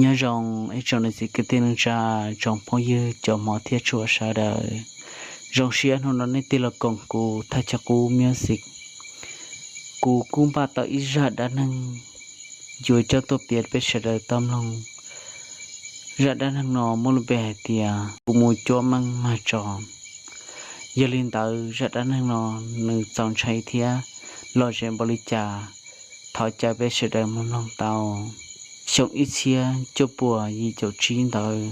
Nyob zoo ib tsoom niam txiv kwv tij neej tsa, tsoom phooj ywg cov hmov thiab tshua sawv daws. Zoo siab hnub no nej tig los koom kuv Thaj Chaw Qub Music. Kuv kuj npaj tau ib zaj dab neeg yuav coj tuaj piav peb sawv daws tau mloog. Zaj dab neeg no muaj lub npe hais tias kuv mus cuab meej mag tso. Yog li ntawd zaj dab neeg no nws txaus ntshai thiab lom zem npaum li cas, thov caw peb sawv daws mus mloog tau. Xyoo ib txhiab cuaj puas yim caum tsib ntawd,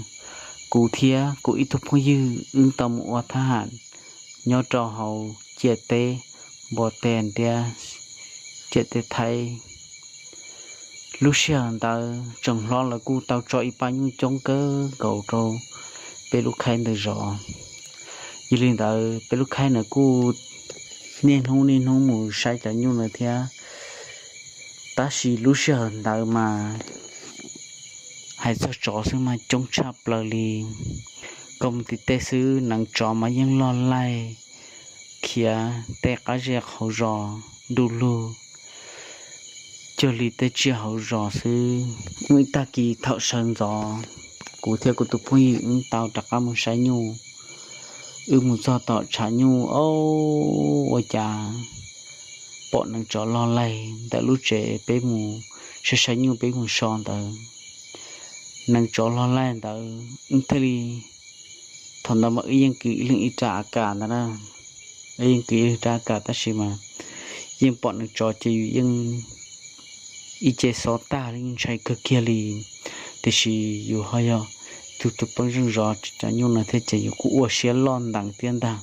kuv thiab kuv ib tug phooj ywg wb tau mus ua thab ham nyob rau hauv ciam teb Npos Tes Ntiab, ciam teb Thaib. Lub sij hawm ntawd tsoom hlob lawv kuj tau tso ib pab nyuj coob kawg nkaus rau peb lub khaib ntawd zov. Yog li ntawd peb lub khaib ntawd kuj niaj hnub niaj hnub mus saib cov nyuj ntawd thiab. Tab sis lub sij hawm ntawd mas hais txog tsov xwb mas coob tshaj plaws li. Koj mus tim tej xwb neev tsov mas yeej loj laij khiav tej qab zej qhauv zos du lug cuag li tej tsiaj hauv zos xwb. Muaj ib tag kis thaum sawv ntxov, kuv thiab kuv tus phooj ywg wb tau rov qab mus saib nyuj. Wb mus txog tom tshav nyuj, o, ua cas pom neev tsov loj laij ntawm lub tsev peb mus saib saib nyuj peb mus so ntawd. Neev tsov loj laij ntawd wb thiaj li, thaum ntawd mas wb yeej kwv ib leeg ib rab A K ntawd na. Wb yeej kwv ib leeg rab A K tab sis mas yeej pom neev tsov ces yus yeej ib ce xob tag li, yeej ntshai kawg kiag li. Tiam sis yus ho yog tus tus pej xeem zov cov nyuj no thiab ces yus kuj ua siab loj ntees thiab ntag.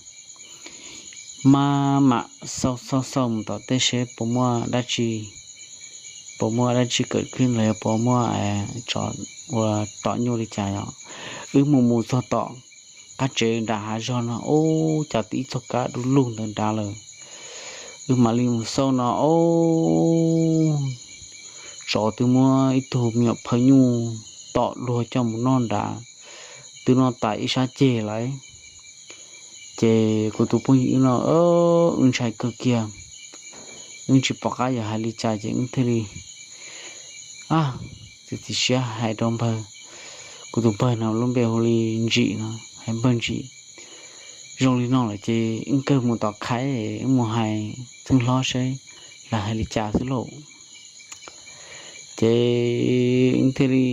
Maj mam xauj xauj xauj mus tom tej seb puas muaj dab tsi, puas muaj dab tsi kawm khwb los yog puas muaj tsov ua tom nyuj li cas yom. Wb mus mus txog tom qab tsev nram hav zog no, ub, cas tib txoj kab du lug ntawd nrad lawm. Wb mam li mus xauj no, ub, tsov twb muab ib tug me nyuam phawj nyuj tom luag coj mus noj nrad, twb noj tas ib sab ceg lawm. Ces kuv tus phooj ywg no, wb ntshai kawg kiag, wb tsis pom qab yuav hais li cas ces wb thiaj li, a, txiav txim siab hais rau npawg, kuv tus npawg no lub npe hu li Ntsim no, hais npawg Ntsim, zoo li no lawm ces wb kawg mus tom khaib, wb mus hais txheej hlob seb lawv hais li cas xwb lauj. Ces wb thiaj li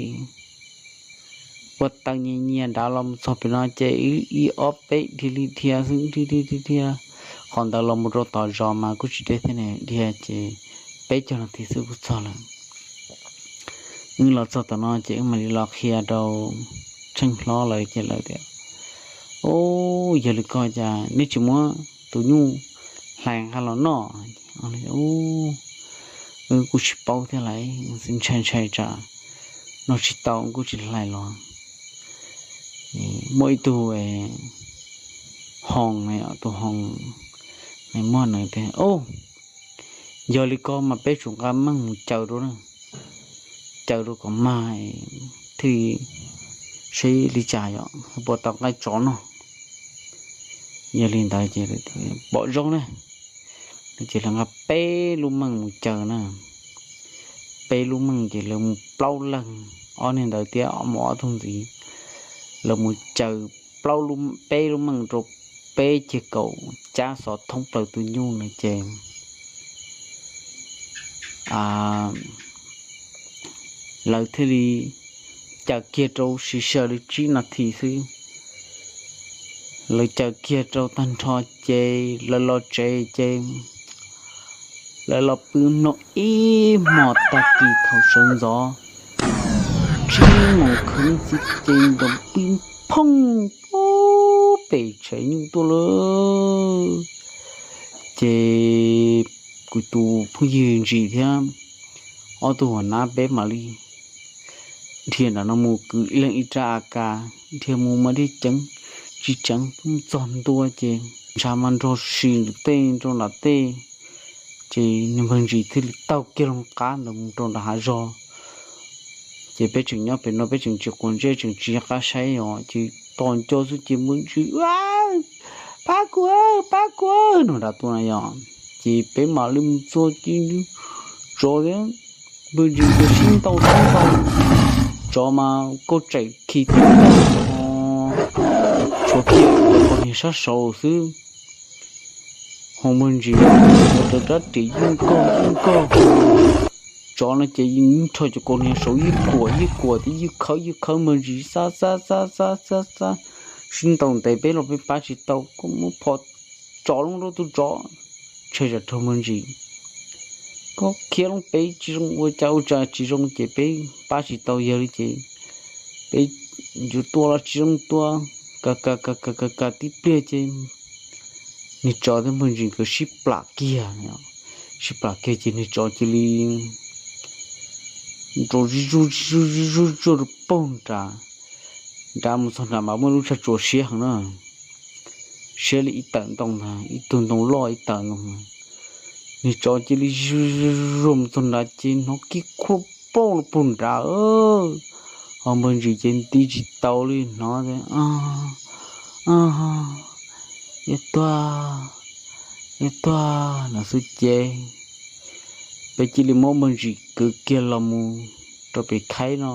ua taw nyias nyias nrad los mus txog pem no ces wb ib ob peb dhia li dhia xwb, dhia dhia dhia dhia. Qhov ntawd los mus rau tom zos mas kuj tsis deb thiab ne, dhia ces peb caug nas this xwb kuj txog lawm. Wb los txog tom no ces wb mam li los qhia rau txheej hlob lawv ces lawv tias, ub, yog li ko cas nej tsis muab tus nyuj hlais nqa los noj? Wb kuj tsis paub thiab lauj, ntshai ntshai tsam noj tsis tau kuj tsis hlais los. Muaj ib tug hoos, tus hoos muaj na tias, yog li ko mas peb tsum nqa meej mus caws rau na, caws rau kom mag thiaj li seb li cas yom, puas tau nqaij tsov noj. Yog li ntawd ces pom zoo na, ces lawv nqa peb lub meej mus caws na. Peb lub meej ces lawv mus plaub leeg, ob niag ntawd thiab mus ob tug ntxiv, lawv mus caws plaub, peb lub meej rau peb ceg kaum cab xov thoob plaws tus nyuj na ces lawv thiaj li caws kiag rau siv sij hawm li tsib nas this xwb. Lawv caws kiag rau tag nrho ces lawv los tsev ces lawv los pw mloog ib hmos tag kis thaum sawv ntxov tsib moos khaws txij ces nrov pw phooj pem tsev nyuj tuaj lawm. Ces kuv tus phooj ywg Ntsim thiab ob tug huam nab peb mam li dhia nram no mus kwv ib leeg ib rab A K, dhia mus mas dhia ceev tsis ceev txog ntua ces ntshav mas nrog si ntawm tej nrau nram tej. Ces nws npawg Ntsim thiaj li taug kiag loo qab ntawd mus rau nram hav zog. Ces peb tseem nyob pem no peb tseem tsis quav ntsej tseem tsis nco qab saib os, ces tos nco xwb ces npawg Ntsim, pab kuv, pab kuv, nug nram tuaj na yom. Ces peb mam li mus txog ces tsov thiab npawg Ntsim nkawd sib ntaus sib ntaus, Tsov mas koj tseem khi tib tag, tshuav kiag cov kaus hniav sab saud xwb. Ho npawg ntsis ua rau rab riam yeej nkaug yeej nkaug. Tsov no ces yeej rho cov kaus hniav saud ywj kuam ywj kuam thiab ywj khawb ywj khawb npawg ntsis xab xab xab xab xab xab. Sib ntaus ntev peb los peb pab tsis tau, koj muab phom tsov lub rau tus tsov, tshem zam rau npawg ntsis. Koj khiav loo pem tsis zoo, ua cas ua cas tsis zoo ces peb pab tsis tau yawg li ces peb yuav tua los tsis zoo tua, ka ka ka ka ka ka tib pliag ces niag tsov thiab npawg ntsis nkawd sib plam kiag, sib plam kiag ces niag tsov cia li nrov zuj zuj zuj zuj zuj rau puag nrad. Nrad mus txog nrad mas muaj lub tshav tsuas siab heev na, siab li ib tawm ntoo ntag, ib tug ntoo loj ib tawm ntoo. Niag tsov cia li zuj zuj mus txog nrad ces hnov kiag khuaj pauj los puag nrad. Ho npawg ntsis ces nti tsis tau li, hnov tias, yuav tuag, yuav tuag no xwb ces peb cia li muab npawg ntsis kwv kiag los mus rau pem khaib no,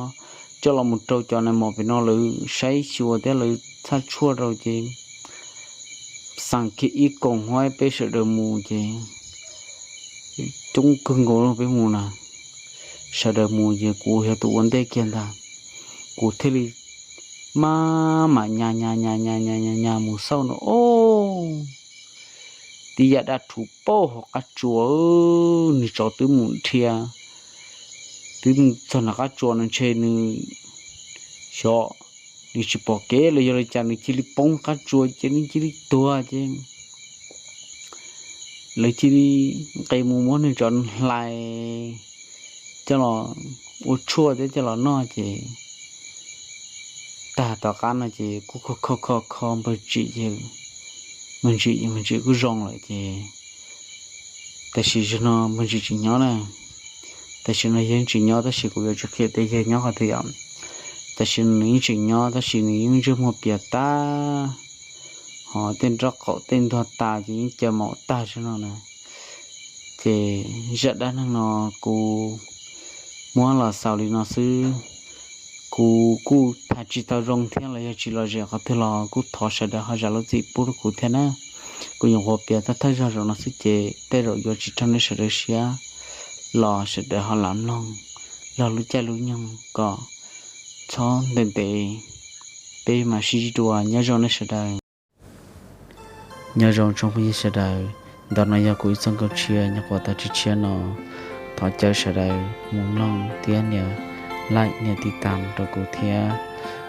coj los mus rau cov nais mos pem no lawv saib xyuas thiab lawv txhaj tshuaj rau ces xeem kiag ib koom huab peb sawv daws mus ces coob kawg nkaus peb mus na. Sawv daws mus ces kuv yog tus ua ntej kiag ntag, kuv thiaj li maj mam nyas nyas nyas nyas nyas nyas mus xauj no, o, tib yam dab rhuv pauj hauv qab tsua. Nws tsov twb mus dhia, twb mus txog nram qab tsua no ntshe nws xyov, nws tsis pom kev los yog li cas nws cia li poob qab tsua ces nws cia li tuag ces lawv cia li nqis mus muab nws tsov hlais coj los ua tshuaj thiab coj los noj ces tag tom qab no ces kuj kho kho kho kho npawg ntsis, npawg ntsis npawg ntsis kuj zoo lawm ces tam sim no npawg ntsis tseem nyob na. Tam sim no yawg tseem nyob tab sis kuv yuav tsis qhia tias yawg nyob qhov twg yom. Tam sim no nws yeej tseem nyob tab sis nws yeej ntsej muag pias tag, ho tej nrob qaum tej ntuag tas ces yeej caws maum tag zog no na. Ces zaj dab neeg no kuv muab los xaus li no xwb. Kuv kuj tham tsis tau zoo thiab los yog tsis lom zem qhov twg los kuj thov sawv daws ho zam lub txim pub rau kuv thiab na. Kuv nyuam qhuav piav thawj thawj zog zaum no xwb ces tej zaum yuav tsis raug nej sawv daws siab los sawv daws ho lam mloog log lub caij lub nyoog kom txhob ntev ntev, peb mam sib ntsib dua, nyob zoo nej sawv daws. Nyob zoo tsoom phooj ywg sawv daws, ntawm no yog kuv ib txoj nkauj tshiab nyuam qhuav tau tshiab tshiab no. Thov caw sawv daws mus mloog thiab nias like nias tiv tam rau kuv thiab.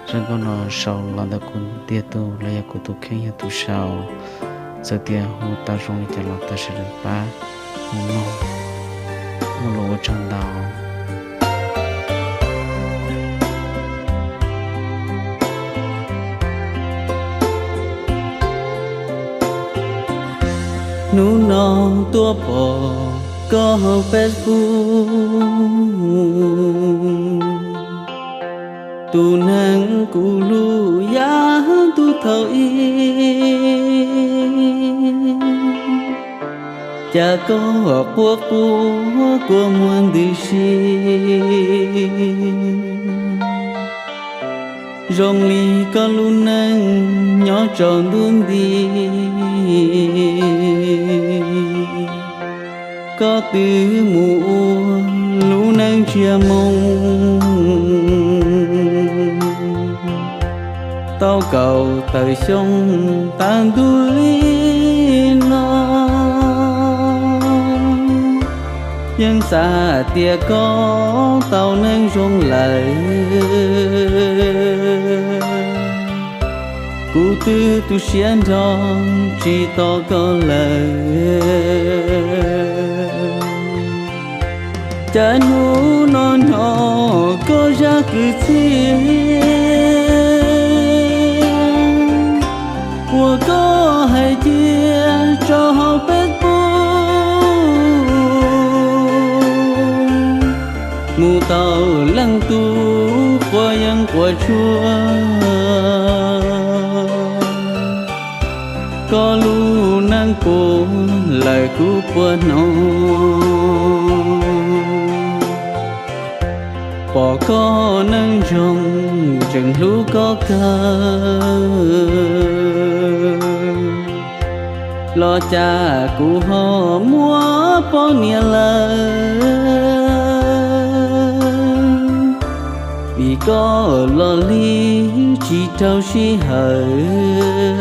Zaj nkauj no sau los ntawm kuv tiag tug los yog kuv tus kheej yog tus sau. Txawm tias hu tau zoo li cas los thov sawv daws pab mus mloog. Ua tsaug ntau. Hnub no tuaj pom koj hauv Facebook, tus neeg kuv hlub yam tus thaum ub, cas koj quaj quaj kua muag ntws si, zoo li koj lub neej nyob tsaus ntuj nti. Koj twb mus ua lub neej ntsiag moo, tau kaum tawm xyoo qab ntuj li no, yeej xav tias koj tau neej zoo lawm. Kuv twb tu siab nrho tsis tos koj lawm. Cas hnub no hnov koj zaj kwv txhiaj uas koj hais tias tso hauv Facebook, mus tau leej twg quaj yeej quaj tshuaj. Koj lub neej puas lawm kuv puas hnov? Pom koj neej zoo, tseem hlub koj kawg, los cas kuv ho muaj poj niam lawm? Vim koj los li tsis raug sij hawm.